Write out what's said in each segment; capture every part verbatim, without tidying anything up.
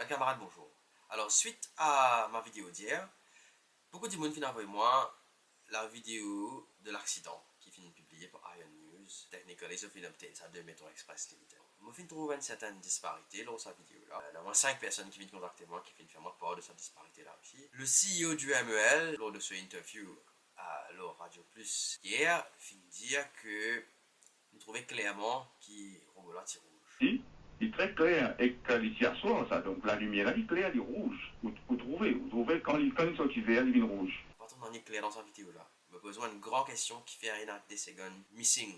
Kamarad, bonzour. Alor, swit a ma video dier, boukou dimoun finn avoy mwa lavideo de laksidan ki finn pibliye par Ion News. Technically, zot finn obtain sa de Metro Express Limited. Mo finn trouv enn sertenn disparite lor sa video la. Ena mwa sink personn ki finn kontakte mwa, ki finn fer mwa par de sa disparite la osi. Le C E O du M E L, lor de so interview, euh, lor Radio Plus yer, finn dir ke nou trouve klerman ki robo la ti rouz. Si, li tre kler ek li ti aswar sa, donk lalimier la, li kler, li rouz. Ou, ou trouve, ou trouve kan li, kan li sorti ver, li vinn rouz. Pa trouv nanye kler dan sa video la. Mo poz enn gran kestion, kifer ena de segonn missing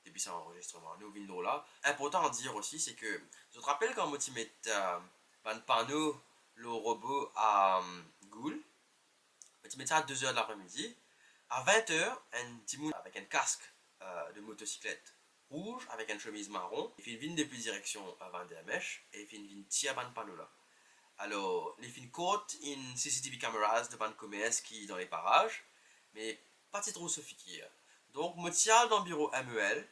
depi sa anrezistreman. Nou vinn lor la. Inportan dir osi, se ke, zot rapel kan mo ti met, euh, bann pano lor robo a, euh, Google, mo ti met sa a de zer de lapremidi. A vin zer, enn dimoun avek enn kask, euh, de motosiklet rouz avek enn semiz maron, li finn vinn depi direksion, euh, Vandermesh e li finn vinn tir bann pano la. Alor, li finn kourt enn C C T V cameras de bann komers ki dan leparaz, me pa ti trouv so figir. Donk, mo ti al dan biro M E L,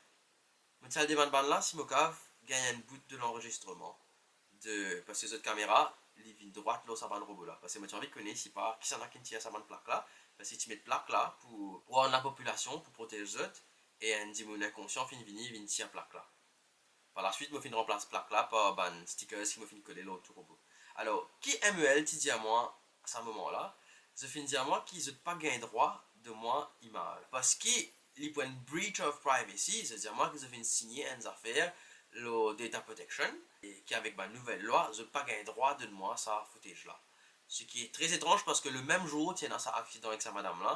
mo ti al demann bann la si mo kav gagn enn bout de lanrezistreman de, parski zot kamera, li vinn drwat lor sa bann robo la. Parski mo ti anvi kone sipa kisannla ki tir sa bann plak la, parski ti met plak la pou warn lapopilasion, pou protez zot, e enn dimoun inkonsian finn vini, vinn tir plak la. Par laswit, mo finn ranplas plak la par bann stickers ki mo finn kole lor tou robo. Alor, ki M E L ti dir mwa sa moman la? Zot finn dir mwa ki zot pa gagn drwa donn mwa imaz. Parski li pou enn breach of privacy, zot dir mwa ki zot finn signe enn zafer lor data protection, e ki avek bann nouvel lwa, zot pa gagn drwa donn mwa sa footage la. Seki tre etranz, parski lemem zour ti ena sa aksidan ek sa madam la,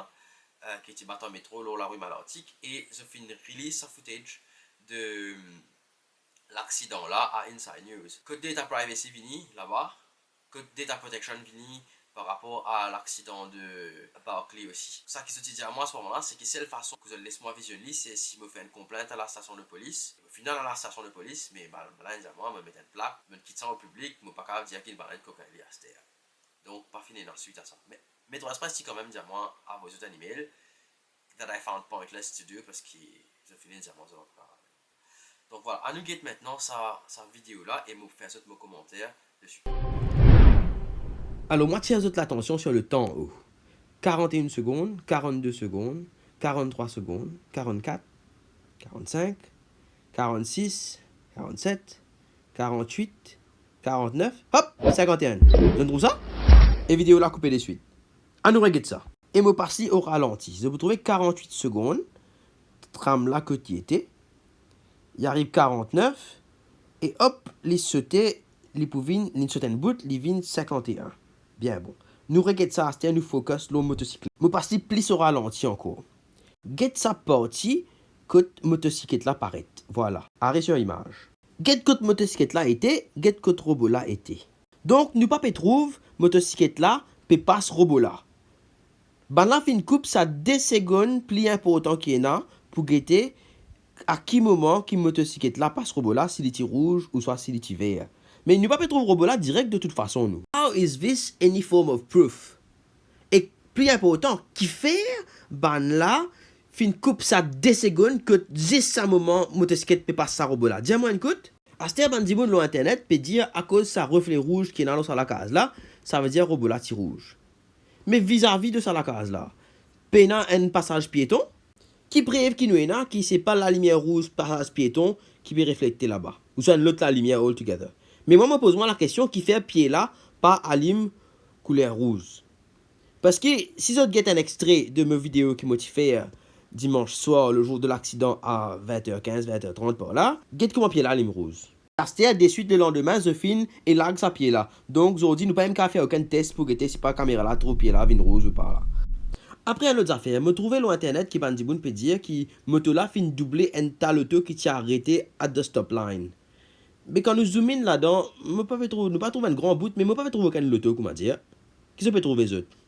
euh, ki ti bat an metro lor lari Malartik, e zot finn release sa footage de, laksidan la a Inside News. Kot data privacy vini laba? Kot data protection vini par rapor a laksidan de Barclay osi? Sa ki zot ti dir mwa a se moman la, se ki sel fason ki zot les mwa vizionn li, se si mo fer enn konplint a lastasion de polis. Mo finn al a lastasion de polis, me bann la dir mwa, mo met enn plak, mo kit sa o piblik, mo pa kav dir ki bann la inn kokin li aster. Donk, pa finn ena swit a sa. Me, Metro Express ti kanmem dir mwa avoy zot enn email, that I found pointless to do, parski zot finn dir mwa zot pa. Donk vwala, anou get aster sa, sa video la e mo fer zot mo komanter desi. Alor, mo atir zot latansion sur le temps, oh. Quarante et une secondes, quarante-deux secondes, quarante-trois secondes, quarante-quatre, quarante-cinq, quarante-six, quarante-sept, quarante-huit, quarante-neuf, hop, cinquante et un. Zot trouv sa? E video la koupe deswit. Anou reget sa. E mo pas li o ralanti. Zot pou trouve quarante-huit segonn, tram la kot li ete. Li ariv quarante-neuf, e hop, li sote, li pou vinn, li sot enn bout, li vinn cinquante et un. Bien bon. Nou reget sa aster, nou focus lor motosiklet. Mo pas li plis o ralanti ankor. Get sa parti kot motosiklet la paret. Vwala. Aret sur imaz. Get kot motosiklet la ete, get kot robo la ete. Donk, nou pa pe trouv motosiklet la pe pas robo la. Bann la finn koup sa de segonn pli inportan ki ena pou gete a ki moman ki motosiklet la pas robo la, si li ti rouz ouswa si li ti ver. Me nou pa pe trouv robo la direk de tout fason, nou. How is this any form of proof? Ek pli inportan, kifer bann la finn koup sa de segonn kot zis sa moman motosiklet pe pas sa robo la? Dir mwa enn kout. Aster bann dimoun lor internet pe dir akoz sa refle rouz ki ena lor sa lakaz la, savedir robo la ti rouz. Me vizavi de sa lakaz la, pena enn pasaz pieton? Ki prev ki nou ena ki se pa lalimier rouz pasaz pieton ki pe reflekte laba, ouswa enn lot lalimier altogether? Me mwa, mo poz mwa lakestion, kifer pie la pa alim kouler rouz? Parski si zot get enn extre de mo video ki mo ti fer dimans swar, le jour de laksidan, a vin zer kinz, vin zer trant par la, get kouma pie la alim rouz. Aster, deswit lelandime, zot finn elag sa pie la. Donk, zordi, nou pa mem kav fer okenn tes pou gete si pa kamera la trouv pie la vinn rouz ou pa la. Apre, enn lot zafer, mo trouve lor internet ki bann dimoun pe dir ki moto la finn double enn ta loto ki ti arete at the stop line. Me kan nou zoom in ladan, mo pa pe trouv, nou pa trouv enn gran bout, me mo pa pe trouv okenn loto, koumadir. Ki zot pe trouve, zot?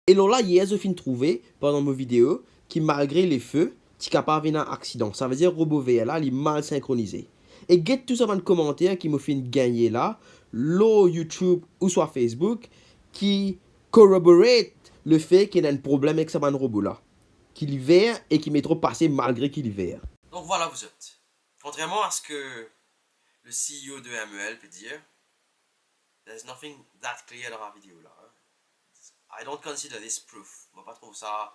E lor la, yer, zot finn trouve, pandan mo video, ki malgre lefe, ti kapav ena aksidan. Savedir robo ver la, li mal sinkronize. E get tou sa bann komanter ki mo finn gagne la, lor YouTube ouswa Facebook, ki corroborate lefe ki ena enn problem ek sa bann robo la, ki li ver e ki metro pase malgre ki li ver. Donk vwala, vous êtes. Kontrerman a seki le C E O de M E L pe dir, There's nothing that clear dan sa video la, hein. I don't consider this proof. Mo pa trouv sa,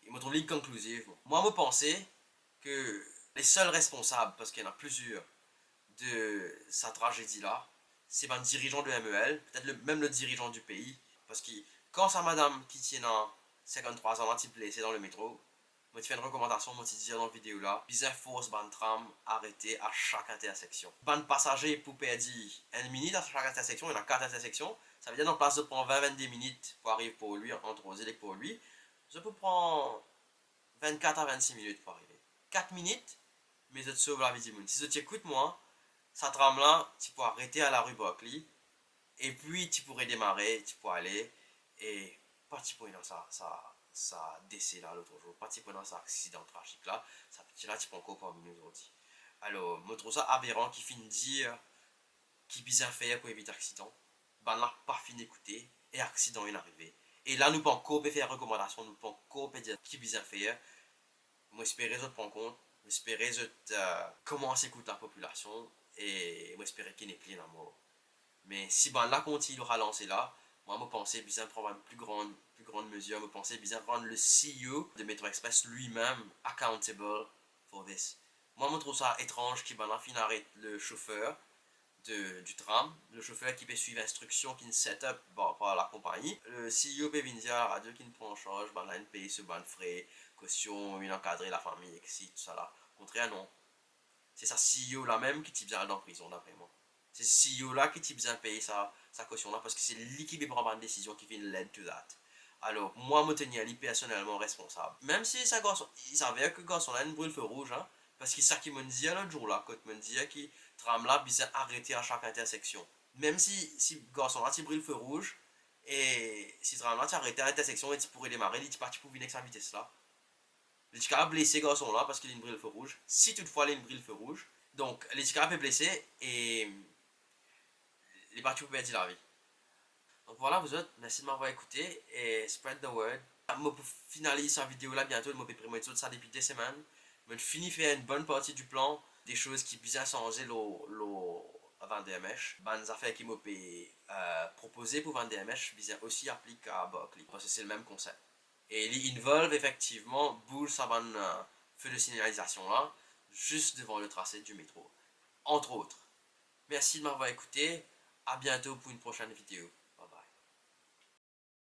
mo trouv li konklizif. Mwa, mo panse ke lesel responsab, parski ena plizier, de sa tragedi la, se bann dirizan de M E L, petet le, mem le dirizan di pei, parski kan sa madam ki ti ena sinkant-trwa an la ti blese dan lemetro, mo ti fer enn rekomandasion, mo ti dir dan video la, bizin fors bann tram arete a sak interseksion. Bann pasaze pou perdi enn minit a sak interseksion, ena kat interseksion, savedir dan plas zot pran vin, vinn-de minit pou ariv Port Louis, ant Rozel ek Port Louis, zot pou pran vinn-kat a vinn-sis minit pou arive. Kat minit, me zot sov lavi dimoun. Si zot ti ekout mwa, sa tram la ti pou arete a lari Barclay, epi ti pou redemare, ti pou ale, e pa ti pou ena sa, sa, sa dese la lotro zour, pa ti pou ena sa aksidan trazik la, sa piti la ti pou ankor parmi nou zordi. Alor, mo trouv sa aberan ki finn dir ki bizin fer pou evit aksidan. Bann la pa finn ekoute, e aksidan inn arive. E la, nou pa ankor pe fer rekomandasion, nou pa ankor pe dir ki bizin fer. Mo espere zot pran kont, mo espere zot, eh, koumans ekout lapopilasion, e mo espere ki nepli ena mor. Me si bann la kontign lor sa lanse la, mwa, mo panse bizin pran bann pli gran, pli gran mezir, mo panse bizin rann le C E O de Metro Express limem accountable for this. Mwa, mo trouv sa etranz ki bann la finn aret le sofer de, di tram, le sofer ki pe swiv instriksion ki'nn set up par, par lakonpagni. Le C E O pe vinn dir a radio ki'nn pran an sarz, bann la inn pey so bann fre, kosion, inn ankadre lafami, etsetera, tousala. Kontrer, non. Se sa C E O la mem ki ti bizin al dan prizon, dapre mwa. Se C E O la ki ti bizin pey sa, sa kosion la, parski se li ki pe pran bann desizion ki finn led to that. Alor, mwa, mo tenir li personelman responsab. Mem si sa garson, i saver ki garson la inn bril fe rouz, hein, parski sa ki mo'nn dir lot zour la, kot mo'nn dir ki tram la bizin arete a sak interseksion. Mem si, si garson la ti bril fe rouz, e si tram la ti arete a interseksion e ti pou redemare, li ti pa ti pou vinn ek sa vites la. Li ti kapav blese garson la parski li'nn bril fe rouz, si toutfwa li'nn bril fe rouz. Donk, li ti kapav pe blese e li pa ti pou perdi lavi. Donk vwala, vous autres, merci de m'avoir écouté et spread the word. Mo pou finaliz sa video la biento, mo pe premet zot sa depi de semenn. Mo fini fer enn bonn parti di plan, de soz ki bizin sanze lor, lor Van Der Mesch. Bann zafer ki mo pe, eh, propoze pou Van Der Mesch bizin osi aplik a Barclay, parski se lemem konsep. E li involve efektivman bouz sa bann, eh, fe de signalizasion la, zis devan le trase di metro, entre autres. Merci de m'avoir écouté. À bientôt pour une prochaine vidéo.